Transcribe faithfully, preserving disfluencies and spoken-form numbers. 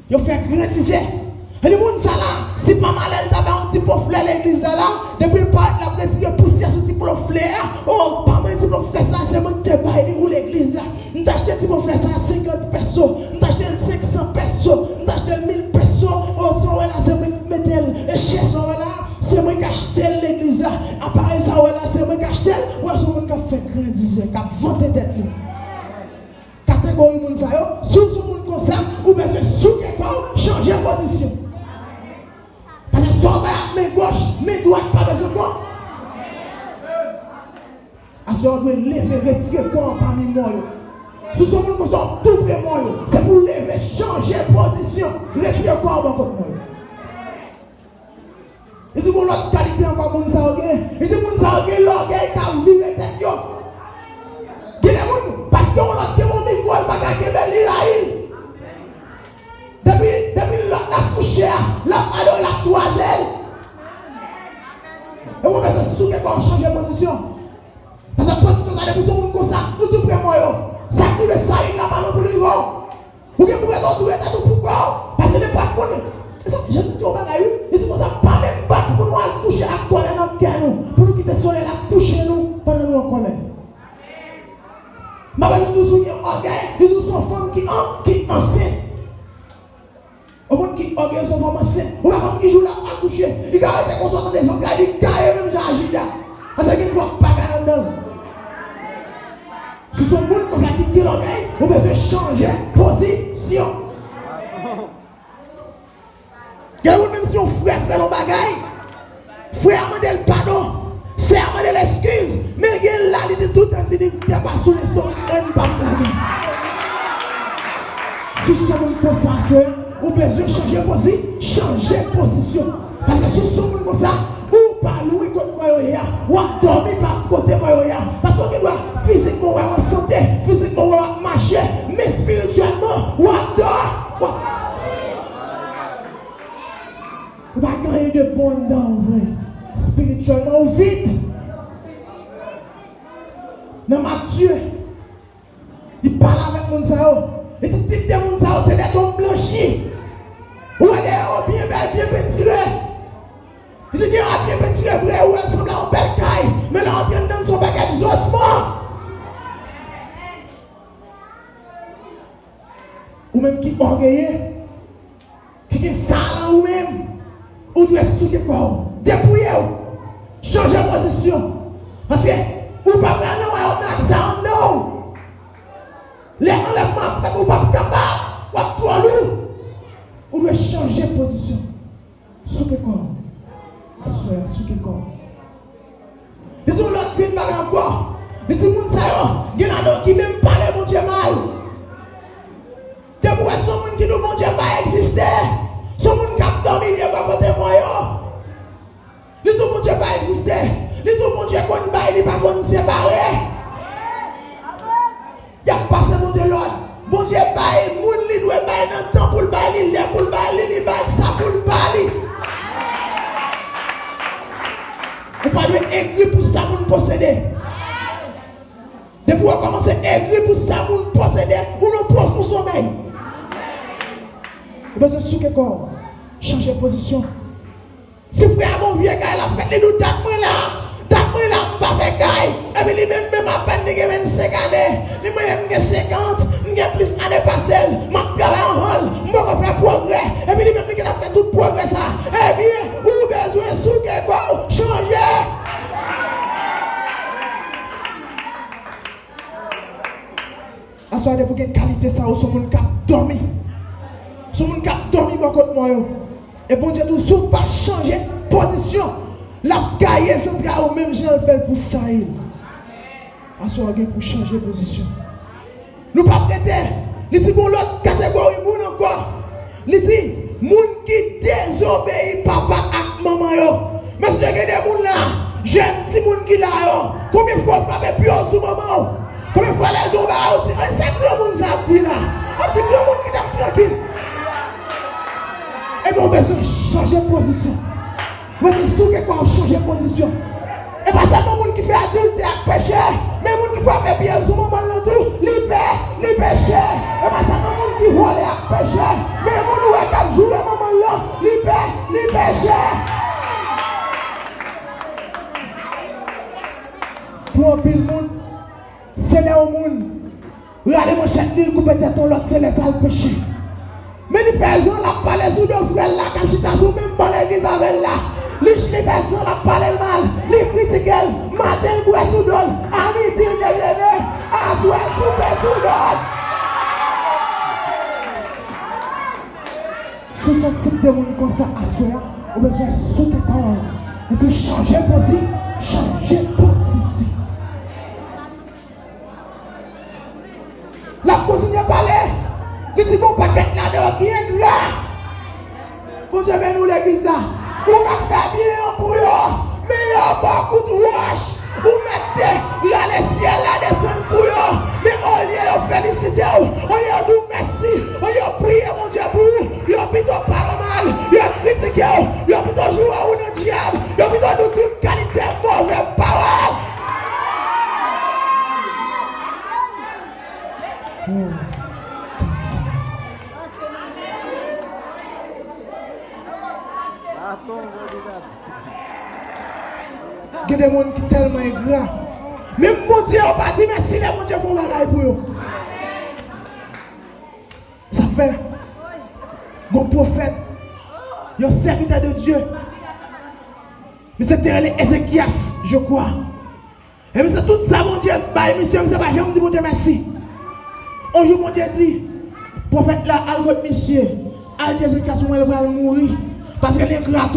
Yo fè grandizè. Yo di moun sa la, si pa malè l ta bay yon ti po flè legliz la la, depi l parèt l ap retire pousyè sou ti po flè a. O, pa mwen ti po flè sa, se mwen ki te bay li pou legliz la. M t achte ti po flè sa a senkant pèso, m t achte l senksan pèso, m t achte l mil pèso. O, sa w wè la, se mwen ki mete l. E chè sa w wè la, se mwen ki achte l legliz la. Aparèy sa w wè la, se mwen ki achte l. Ou wè se yon moun k ap fè grandizè, k ap vante tèt li. Kategori moun sa yo, si w se yon moun konsa, ou bezwen souke kò w, chanje pozisyon. Paske sa w bay ak men goch, men dwat pa bezwen kò. Aswè, w dwe leve, retire kò w pami mò yo. Si w se yon moun konsa, w tou pre mò yo. Se pou w leve, chanje pozisyon, retire kò w bò kot mò yo. Li di gon lòt kalite ankò moun sa yo gen. Li di moun sa yo gen lògèy k ap vire tèt yo. Gen de moun, paske yon lòt gen yon mikwo, l pa ka kenbe l, li rayi l. Depi, depi lòt la sou chè a, l ap adore, l ap twaze l. E mwen bezwen souke kò w, chanje pozisyon. Paske pozisyon sa, depi se yon moun konsa, ou tou pre mò yo. Sa k rive Sayil la, pa lwen pou l rive w. Ou gen pou rete, ou tou rete tou pou kò w. Paske nenpòt moun, e sa, Jezi di yon bagay, wi. Li di konsa, pa menm bat pou nou al kouche ak kòlè nan kè nou, pou nou kite solèy la kouche nou pandan nou an kòlè. M ap di w, si w gen ògèy, li di w se yon fanm ki an, ki ansent. Yon moun ki ògeye se yon fanm ansent. Ou pa konn ki jou l ap akouche. Li ka rete konsa, tande zantray li gaye menm jan a Jida. Paske gen twòp bagay anndan l. Si se yon moun konsa ki gen lògèy, ou bezwen chanje pozisyon. Gen moun, menm si yon frè fè l yon bagay, frè a mande l padon, sè a mande l eskiz, men l gen la, li di tout tan, di li tè pa sou lestomak, ann pa m lage. Si se yon moun konsa, frè, ou bezwen chanje pozi, chanje pozisyon. Paske si se yon moun konsa, ou pa lwen kot mò yo ye a, w ap dòmi pa kote mò yo ye a. Paske w gen dwa fizikman w wè w an sante, fizikman w wè w ap mache, men espirityèlman, w ap dò, w ap Ou pa gen anyen de bon anndan w vre. Espirityèlman, ou vid. Nan Matye, li pale avèk moun sa yo. Li di tip de moun sa yo, se de tonm blanchi. Ou wè dèyè yo byen bèl, byen pentire. Li di dèyè yo byen pentire vre, ou wè l sanble yon bèl kay. Men lè w antre anndan l, se yon pakèt zosman. Ou menm ki ògeye, ki gen sa nan ou menm, ou dwe souke kò w, depouye w, chanje pozisyon. Paske ou pa pral nan wayòm nan ak sa anndan w. Lè anlèvman ap fèt, ou p ap kapab, w ap twò lou. Ou dwe chanje pozisyon. Souke kò w. Aswè a, souke kò w. Li di yon lòt grenn bagay ankò. Li di moun sa yo, gen ladan yo ki menm pale Bondye mal. Depi w wè se yon moun ki di w Bondye pa egziste, se yon moun k ap dòmi lye bò kote mò yo. Li di w Bondye pa egziste. Li di w Bondye konn bay, li pa konn separe. Y ap pase Bondye lòd. Bondye bay moun li dwe bay nan tan pou l bay li, lè pou l bay li, li bay sa pou l ba li. Ou pa dwe egri pou sa moun posede. Depi w kòmanse egri pou sa moun posede, ou nan pwofon somèy. Ou bezwen souke kò w, chanje pozisyon. Si frè a gon vye kay l ap fèt, li di w, dat mwen la, dat mwen la, m pa fè kay. Epi li menm, menm apèn li gen vennsenk ane. Li, mwen menm, m gen senkant, m gen plis ane pase l, m ap travay anvan l, m poko fè pwogrè. Epi li menm, li gentan fè tout pwogrè sa. Ebyen, ou bezwen souke kò w, chanje. Aswè a, depi w gen kalite sa yo, se yon moun k ap dòmi. Se yon moun k ap dòmi bò kot mò yo. E Bondye di w, si w pa chanje pozisyon, l ap gaye zantray ou menm jan l fè l pou Sayil. Aswè a, w gen pou w chanje pozisyon. Nou p ap rete. Li di gon lòt kategori moun ankò. Li di, moun ki dezobeyi papa ak manman yo. Mesye, gen de moun la, jèn timoun ki la yo, konbyen fwa w frape pye w sou manman w? Konbyen fwa lè l di w yon bagay, ou di, "Ay, sa granmoun sa ap di la?" Ap di granmoun ki t ap trankil. Ebyen, ou bezwen chanje pozisyon. Ou bezwen souke kò w, chanje pozisyon. E pa sèlman moun ki fè adiltè ak peche, men moun ki frape pye l sou manman l nan tou, li pe, li peche. E pa sèlman moun ki vòlè ak peche, men moun ou wè Joure manman l lan, li pè, li pè chè. Pou anpil moun, se lè yon moun rale manchèt li, koupe tèt yon lòt, se lè sa l peche. Men li fè zan l ap pale sou do frè l la k ap chita sou menm ban legliz avè l la. Li, li fè zan l ap pale l mal, li kritike l. Maten l bwè sou do l, a midi l degrene, aswè l soupe sou do l. Si w se yon tip de moun konsa aswè a, ou bezwen souke tèt ou epi chanje pozi, chanje pozisyon. L ap kontinye pale. Li di gon pakèt ladan yo ki engra. Bondye beni w legliz la. Ou pa fè byen an pou yo, men yo ba w kout wòch. Ou mèt te rale syèl la desann pou yo, men olye yo felisite w, olye yo di w mèsi, olye yo priye Bondye pou ou, yo pito pale w mal, yo kritike w, yo pito joure w nan dyab, yo pito di w tout kalite move pawòl. Oh, tande sa. Gen de moun ki tèlman engra, menm Bondye yo pa di mèsi lè Bondye fè yon bagay pou yo. Sa fè, gon pwofèt, yon sèvitè de Dye, misye te rele Ezekyas, je crois. E misye, tout sa Bondye bay misye, misye pa janm di Bondye mèsi. On jou Bondye di pwofèt la, al wè misye, al di Ezekyas mwen l pral mouri, paske l engra twòp.